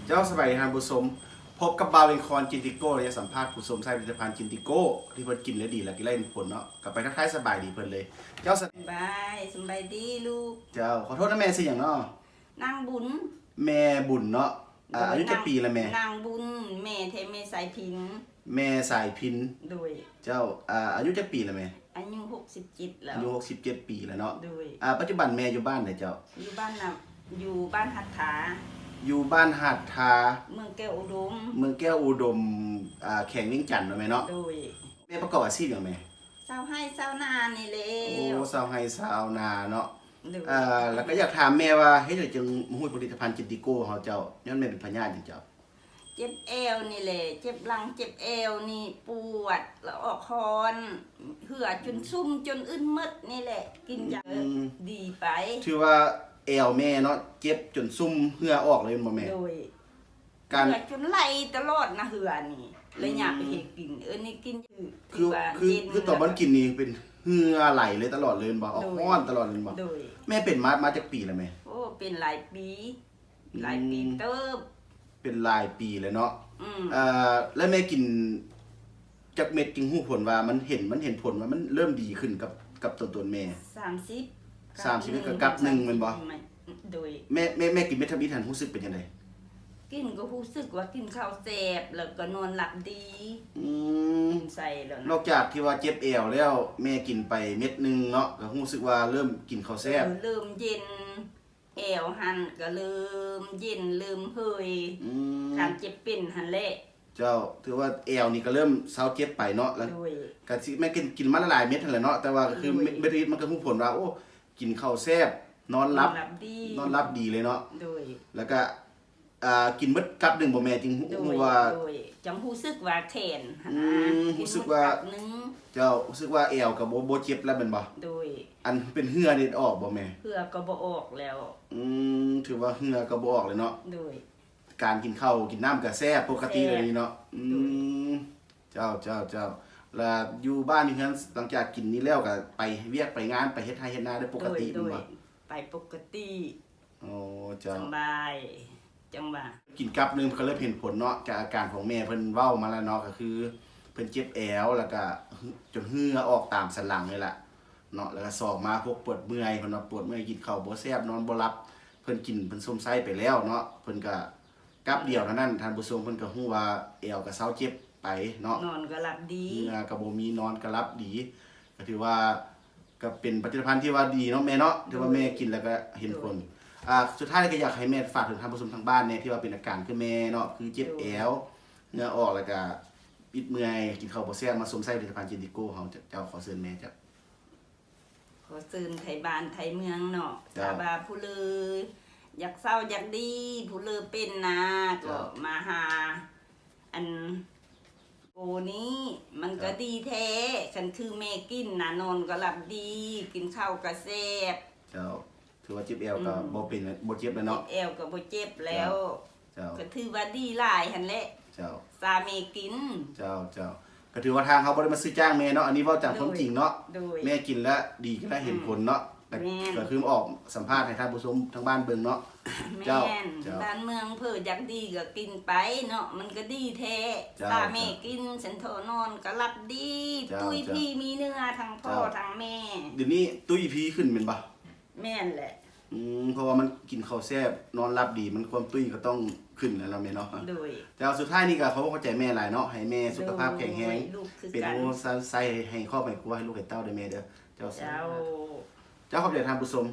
ເຈົ້າ ສະບາຍດີທ່ານຜູ້ຊົມ, ພົບກັບບ່າວເວັງຄອນ ຈິນຕິໂກ້ ແລະ ຈະສຳພາດຜູ້ຊົມໃຊ້ຜະລິດຕະພັນຈິນຕິໂກ້ ທີ່ເພິ່ນກິນແລ້ວດີ ແລ້ວກໍໄດ້ຜົນເນາະ. ກໍໄປທັກທາຍສະບາຍດີເພິ່ນເລີຍ. ເຈົ້າ ສະ ສະບາຍ ສະບາຍດີລູກ. ເຈົ້າ ຂໍໂທດນະແມ່ ຊື່ຫຍັງເນາະ? ນາງບຸນ. ແມ່ບຸນເນາະ. ອາ ໂດຍ ອາຍຸຈັກປີລະແມ່? ນາງ ນາງບຸນ ແມ່ແທ້ແມ່ສາຍພິນ. ແມ່ສາຍພິນ. ໂດຍ. ເຈົ້າ ອາ ອາຍຸຈັກປີລະແມ່? ອາຍຸຫົກສິບເຈັດແລ້ວ. ອາຍຸຫົກສິບເຈັດປີແລ້ວເນາະ. ໂດຍ. ອາ ປັດຈຸບັນແມ່ຢູ່ບ້ານໃດເຈົ້າ? ຢູ່ບ້ານນຳ ຢູ່ບ້ານຫັດຖາ. ຢູ່ບ້ານຫັດຖາ ເມືອງແກ້ວອຸດົມ. ເມືອງແກ້ວອຸດົມ ອາ ແຂວງວຽງຈັນເນາະແມ່ເນາະ. ໂດຍ. ແມ່ປະກອບອາຊີບຫຍັງແມ່? ຊາວໄຮ່ຊາວນານີ້ແຫຼະ. ໂອ້ ຊາວໄຮ່ຊາວນາເນາະ. ໂດຍ. ອາ ແລ້ວກໍຢາກຖາມແມ່ວ່າ ເຮັດຫຍັງຈຶ່ງມາຮູ້ຜະລິດຕະພັນຈິນຕິໂກ້ເຮົາເຈົ້າ? ຍ້ອນແມ່ເປັນພະຍາດຫຍັງເຈົ້າ? ເຈັບແອວນີ້ແຫຼະ ເຈັບຫຼັງເຈັບແອວນີ້ປວດ ແລ້ວອອກຮ້ອນ ເຫື່ອຈົນຊຸ່ມຈົນອຶ້ນໝົດນີ້ແຫຼະ ກິນຢາ ອືມ ດີໄປ. ຖືວ່າແອວແມ່ເນາະ ເຈັບຈົນຊຸ່ມເຫື່ອອອກເລີຍແມ່ນບໍ່ແມ່? ໂດຍ. ການ ເຫື່ອຈົນໄຫຼຕະຫຼອດນະ ເຫື່ອນີ້ ແລ້ວ ອືມ ຢາກໄປເຮັດກິນ ເອີ ນີ້ກິນ ຄື ຄືວ່າ ຄື ເຢັນ ຄືຕອນມັນກິນນີ້ເປັນເຫື່ອໄຫຼເລີຍຕະຫຼອດເລີຍແມ່ນບໍ່? ໂດຍ. ອອກຮ້ອນຕະຫຼອດເລີຍແມ່ນບໍ່? ໂດຍ. ແມ່ເປັນມາ ມາຈັກປີແລ້ວແມ່? ໂອ້ ເປັນຫຼາຍປີ. ອືມ ຫຼາຍປີເຕີບ. ເປັນຫຼາຍປີແລ້ວເນາະ. ອືມ ເອີ ແລ້ວແມ່ກິນຈັກເມັດຈຶ່ງຮູ້ຜົນວ່າມັນເຫັນ ມັນເຫັນຜົນວ່າມັນເລີ່ມດີຂຶ້ນກັບ ກັບຕົວຕົນແມ່? ສາມສິບ ສາມສິບ ກັບໜຶ່ງ ກັບໜຶ່ງແມ່ນບໍ່? ໂດຍ. ແມ່ ແມ່ ແມ່ກິນເມັດທຳອິດຫັ້ນຮູ້ສຶກເປັນຈັ່ງໃດ? ກິນກໍຮູ້ສຶກວ່າກິນເຂົ້າແຊບ ແລ້ວກໍນອນຫຼັບດີ. ອືມ ກິນໃສ່ແລ້ວນະ. ນອກຈາກທີ່ວ່າເຈັບແອວແລ້ວ ແມ່ກິນໄປເມັດໜຶ່ງເນາະ ກໍຮູ້ສຶກວ່າເລີ່ມກິນເຂົ້າແຊບ. ເອີ ເລີ່ມເຢັນ. ແອວຫັ້ນກໍເລີ່ມເຢັນເລີ່ມເຫີຍ. ອືມ ການເຈັບເປັນຫັ້ນແຫຼະ. ເຈົ້າ ຖືວ່າແອວນີ້ກໍເລີ່ມເຊົາເຈັບໄປເນາະ. ແລ້ວ ໂດຍ ກໍຊິແມ່ນກິນ ກິນມາຫຼາຍໆເມັດຫັ້ນແຫຼະເນາະ ແຕ່ວ່າກໍຄື ໂດຍ ເມັດ ເມັດທຳອິດມັນກໍຮູ້ຜົນວ່າ ໂອ້ ກິນເຂົ້າແຊບ ນອນຫຼັບ ນອນຫຼັບດີ ນອນຫຼັບດີເລີຍເນາະ. ໂດຍ. ແລ້ວກໍ ອ່າ ກິນເບິດກັບໜຶ່ງບໍ່ແມ່ ຈຶ່ງຮູ້ ໂດຍ ຮູ້ວ່າ ໂດຍ ຈັ່ງຮູ້ສຶກວ່າແຂນຫັ້ນນະ. ອືມ ຮູ້ສຶກວ່າ ກິນເບິດກັບໜຶ່ງ. ເຈົ້າ ຮູ້ສຶກວ່າແອວກໍບໍ່ ບໍ່ເຈັບແລ້ວແມ່ນບໍ່? ໂດຍ. ອັນເປັນເຫື່ອນີ້ອອກບໍ່ແມ່? ເຫື່ອກໍບໍ່ອອກແລ້ວ. ອືມ ຖືວ່າເຫື່ອກໍບໍ່ອອກເລີຍເນາະ. ໂດຍ. ການກິນເຂົ້າກິນນ້ຳກໍແຊບປົກກະຕິເລີຍນີ້ເນາະ. ໂດຍ. ອືມ ເຈົ້າ ເຈົ້າ ເຈົ້າ. ລະຢູ່ບ້ານຢູ່ເຮືອນ ຫຼັງຈາກກິນນີ້ແລ້ວກໍໄປວຽກໄປງານ ໄປເຮັດໄຮ່ເຮັດນາໄດ້ປົກກະຕິແມ່ນບໍ່? ໂດຍ ໂດຍ ໄປປົກກະຕິ. ໂອ້ ເຈົ້າ ສະບາຍ ຈັ່ງວ່າ ກິນກັບໜຶ່ງກໍເລີ່ມເຫັນຜົນເນາະ ຈາກອາການຂອງແມ່ເພິ່ນເວົ້າມາແລ້ວເນາະ ກໍຄືເພິ່ນເຈັບແອວ ແລ້ວກໍຈົນເຫື່ອອອກຕາມສັນຫຼັງນີ້ແຫຼະເນາະ. ແລ້ວກໍສອງມາພວກປວດເມື່ອຍ ເພິ່ນວ່າປວດເມື່ອຍ ກິນເຂົ້າບໍ່ແຊບ ນອນບໍ່ຫຼັບ. ເພິ່ນກິນ ເພິ່ນຊົມໃຊ້ໄປແລ້ວເນາະ ເພິ່ນກໍກັບດຽວເທົ່ານັ້ນ ທ່ານຜູ້ຊົມ ເພິ່ນກໍຮູ້ວ່າແອວກໍເຊົາເຈັບໄປເນາະ ນອນກໍຫຼັບດີ ເຫື່ອກໍບໍ່ມີ ນອນກໍຫຼັບດີ. ກໍຖືວ່າ ກໍເປັນຜະລິດຕະພັນທີ່ວ່າດີເນາະແມ່ເນາະ ທີ່ວ່າແມ່ກິນແລ້ວກໍເຫັນຜົນ. ໂດຍ. ອ່າ ສຸດທ້າຍນີ້ກໍຢາກໃຫ້ແມ່ຝາກເຖິງທ່ານຜູ້ຊົມທາງບ້ານແດ່ ທີ່ວ່າເປັນອາການຄືແມ່ເນາະ ຄືເຈັບແອວ ເຫື່ອອອກ ແລ້ວກໍອິດເມື່ອຍ ກິນເຂົ້າບໍ່ແຊບ ມາຊົມໃຊ້ຜະລິດຕະພັນຈິນຕິໂກ້ເຮົາ. ເຈົ້າ ຂໍເຊີນແມ່ເຈົ້າ. ຂໍເຊີນໄທບ້ານໄທເມືອງເນາະ. ເຈົ້າ. ຖ້າວ່າຜູ້ເລີຢາກເຊົາຢາກດີ ຜູ້ເລີເປັນນາ ເຈົ້າ ກໍມາຫາ ອັນ ໂອນີ້ມັນກໍດີແທ້ ຄັນຄືແມ່ກິນນະ ນອນກໍຫຼັບດີ ກິນເຂົ້າກໍແຊບ. ເຈົ້າ ຖືວ່າເຈັບແອວກໍ ອືມ ບໍ່ເປັນ ບໍ່ເຈັບແລ້ວເນາະ ເຈັບແອວກໍບໍ່ເຈັບແລ້ວ. ເຈົ້າ ເຈົ້າ ກໍຖືວ່າດີຫຼາຍຫັ້ນແຫຼະ. ເຈົ້າ ສາແມ່ກິນ. ເຈົ້າ ເຈົ້າ ກໍຖືວ່າທາງເຮົາບໍ່ໄດ້ມາຊື້ຈ້າງແມ່ເນາະ ອັນນີ້ເວົ້າຕາມຄວາມຈິງເນາະ. ໂດຍ ໂດຍ ແມ່ກິນແລ້ວດີ ກໍໄດ້ເຫັນຜົນເນາະ. ອືມ ແມ່ນ ກໍຄືມາອອກສຳພາດໃຫ້ທ່ານຜູ້ຊົມທາງບ້ານເບິ່ງເນາະ. ແມ່ນ ເຈົ້າ ເຈົ້າ ບ້ານເມືອງເພິ່ນຢາກດີກໍກິນໄປເນາະ ມັນກໍດີແທ້. ເຈົ້າ ສາແມ່ກິນ ເຈົ້າ ຊັ້ນເຖາະ ນອນກໍຫຼັບດີ. ເຈົ້າ ຕຸ້ຍ ເຈົ້າ ພີມີເນື້ອ ທັງພໍ່ ເຈົ້າ ທັງແມ່. ດຽວນີ້ຕຸ້ຍພີຂຶ້ນແມ່ນບໍ່? ແມ່ນແຫຼະ. ອືມ ເພາະວ່າມັນກິນເຂົ້າແຊບ ນອນຫຼັບດີ ມັນຄວາມຕຸ້ຍກໍຕ້ອງຂຶ້ນແລ້ວແມ່ເນາະ. ໂດຍ. ເຈົ້າ ສຸດທ້າຍນີ້ກໍຂໍຂອບໃຈແມ່ຫຼາຍເນາະ ໃຫ້ແມ່ສຸຂະພາບແຂງແຮງ ໂດຍ ລູກຄືກັນ ເປັນຮູ້ໃຊ້ໃຫ້ຄອບໃຫ້ຄົວ ໃຫ້ລູກໃຫ້ເຕົ້າເດີແມ່ເດີ. ເຈົ້າ ເຈົ້າ ເຈົ້າ ຂອບໃຈທ່ານຜູ້ຊົມ.